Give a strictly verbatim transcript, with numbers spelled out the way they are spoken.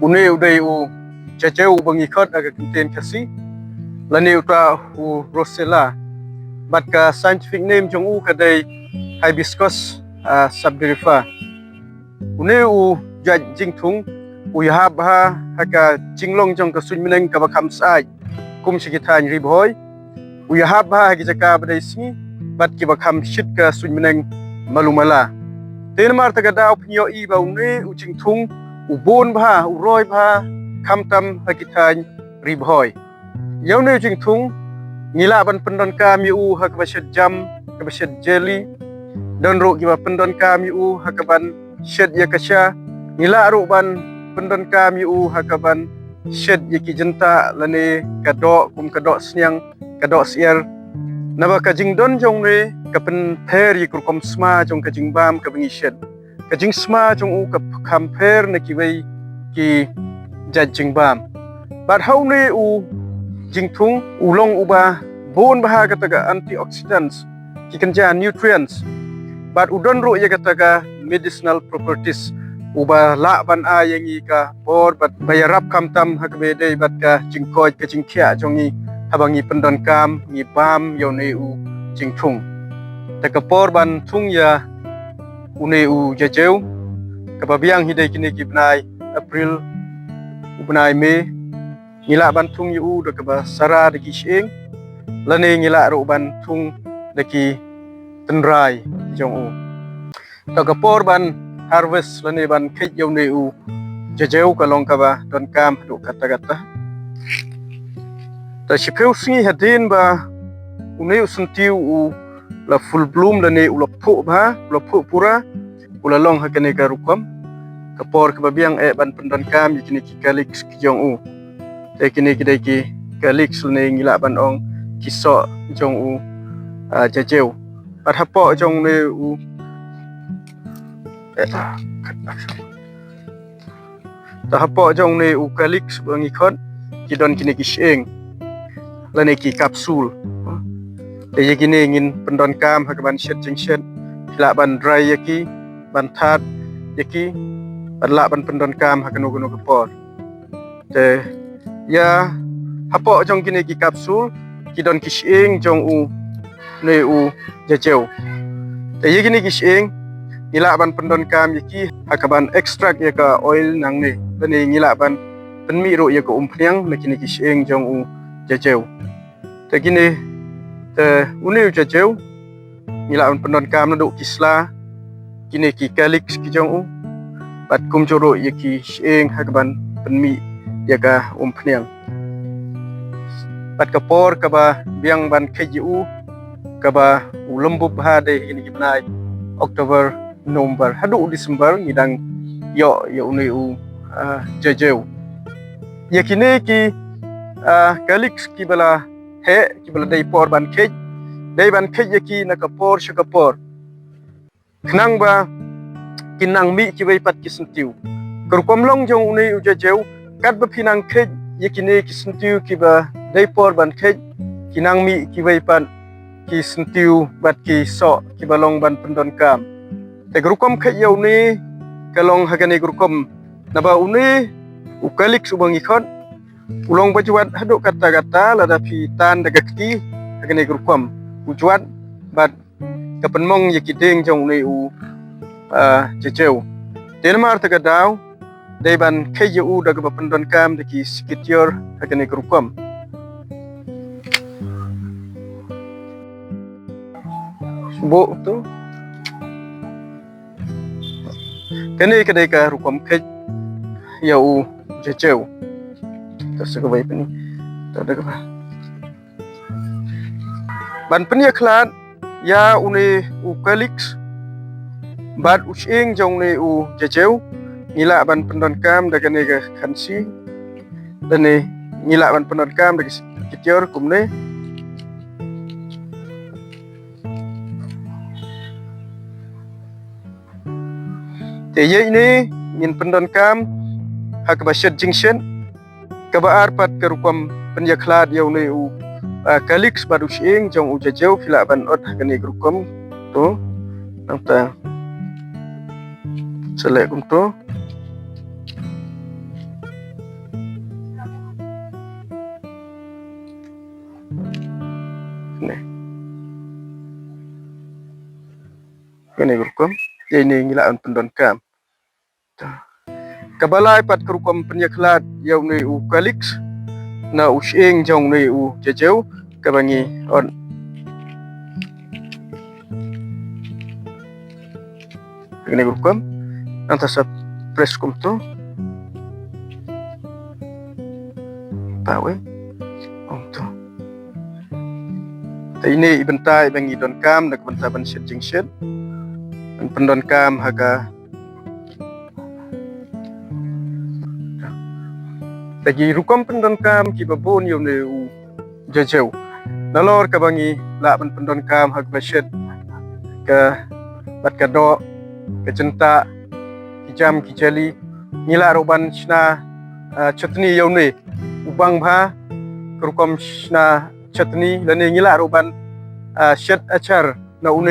Une u dei u jajew uba ngi khot ha ka kyntien Khasi, lane uta u Rosella. Bad ka scientific name jong u ka dei Hibiscus, ah, sabdariffa. Une u jait jingthung u ïahap bha ha ka jinglong jong ka suiñ bneng kaba kham syaid kum sha ki thaiñ Ri Bhoi. U ïahap bha ha ki jaka ba dei sngi bad kiba kham shit ka suiñ bneng malu mala. Te namar kata ka daw phin ïohi ba une u jingthung u bun bha, u roi bha khamtam ha ki thaiñ Ri Bhoi. Ïa une u jingthung ngi lah ban pyndonkam ïa u ha kaba shet jam, kaba shet jelly. Don ruh kiba pyndonkam ïa u ha kaban shet ïa ka sha. Ngi lah ruh ban pyndonkam ïa u ha kaban shet ïa ki jyntah lane ka doh, kum ka doh sniang, ka doh syiar. Naba ka jingdon jong une ka pynpher ïa ka rukom sma jong ka jingbam kaba ngi shet. Ka jingsma jong u ka kham pher na kiwei ki jait jingbam. Bad ha une u jingthung u long uba bun bha ha kata ka antioxidants, ki kynja nutrients. Bad u don ruh ïa kata ka medicinal properties uba lah ban ai ïa ngi ka por bad ba ïarap khamtam ha kaba ïadei bad ka jingkoit ka jingkhiah jong ngi haba ngi pyndonkam, ngi bam ïa une u jingthung. Te ka por ban thung ïa une u jajew kaba biang hi dei kine ki bnai April, u bnai May. Ngi lah ban thung ïa u da kaba sara da ki shyieng, lane ngi lah ruh ban thung da ki tynrai jong u. Te ka por ban harvest lane ban kheit ïa une u jajew ka long kaba donkam haduh katta katta. Te shiphew sngi hadien ba une u syntiew u la full bloom lane u la phuh bha, u la phuh pura, u la long ha kane ka rukom. Ka por kaba biang eh ban pyndonkam ïa kine ki calyx ki jong u. Te kine ki dei ki calyx lane ngi lah ban ong ki soh jong u, ah, jajew. Bad hapoh jong une u, eh, te hapoh jong une u calyx ba ngi khot ki don kine ki shyieng lane ki capsule. Te ïa kine ngin pyndonkam ha kaban shet jingshet, phi lah ban dry ïa ki, ban that ïa ki, bad lah ban pyndonkam ha kano kano ka por. Te ïa hapoh jong kine ki capsule ki don ki shyieng jong une u jajew. Te ïa kine ki shyieng ngi lah ban pyndonkam ïa ki ha kaban extract ïa ka oil nangne, lane ngi lah ban pynmih ruh ïa ka umphniang na kine ki shyieng jong u jajew. Te kine, te une u jajew ngi lah ban pyndonkam naduh ki sla, kine ki calyx ki jong u, bad kumjuh ruh ïa ki shyieng ha kaban pynmih ïa ka umphniang. Bad ka por kaba biang ban kheit ïa u, kaba u lum bup bha dei kine ki bnai October, November haduh u December ngi dang ïoh ïa une u, ah, jajew. Ïa kine ki, ah, calyx kiba la heh, kiba la dei por ban kheit, dei ban kheit ïa ki na ka por sha ka por, khnang ba kin nang mih kiwei pat ki syntiew. Ka rukom long jong une u jajew, katba phi nang kheit ïa kine ki syntiew kiba dei por ban kheit, kin nang mih kiwei pat ki syntiew bad ki soh kiba long ban pyndonkam. Te ka rukom kheit ïa une ka long ha kane ka rukom. Naba une u calyx uba ngi khot u long ba jwat haduh katta katta, lada phi tan da ka kti ha kane ka rukom u jwat bad ka pynmong ïa ki dieng jong une u, ah, jajew. Te namar kata ka daw dei ban kheit ïa u da kaba pyndonkam da ki sikitior ha kane ka rukom. Buh tu. Kane ka dei ka rukom kheit ïa u jajew. Ta sa kawei pynïa. Ta da kaba. Ban pynïakhlad ïa une u calyx bad u shyieng jong une u jajew, ngi lah ban pyndonkam da kane ka khansi. Lane ngi lah ban pyndonkam da ki sikitior kumne. Te ïa ine ngin pyndonkam ha kaba shet jingshet. Kaba ar pat ka rukom pynïakhlad ïa une u, ah, calyx bad u shyieng jong u jajew, phi lah ban ot ha kane ka rukom. To nangta sa leh kumto. Kane ka rukom, ïa ine ngi lah ban pyndonkam. Kaba lai pat ka rukom pynïakhlad ïa une u calyx na u shyieng jong une u jajew, kaba ngi ot. Kane ka rukom, nangta sa press kumto. Pawe. Kumto. Te ine i bynta iba ngi donkam da ka bynta ban shet jingshet. Ban pyndonkam ha ka. Te ki rukom pyndonkam kiba bun ïa une u jajew. Nalor kaba ngi lah ban pyndonkam ha kaba shet ka, bad ka doh, ka jyntah, ki jam, ki jali. Ngi lah ruh ban shna, ah, chutney ïa une u bang bha, ka rukom shna chutney, lane ngi lah ruh ban, ah, shet achar na une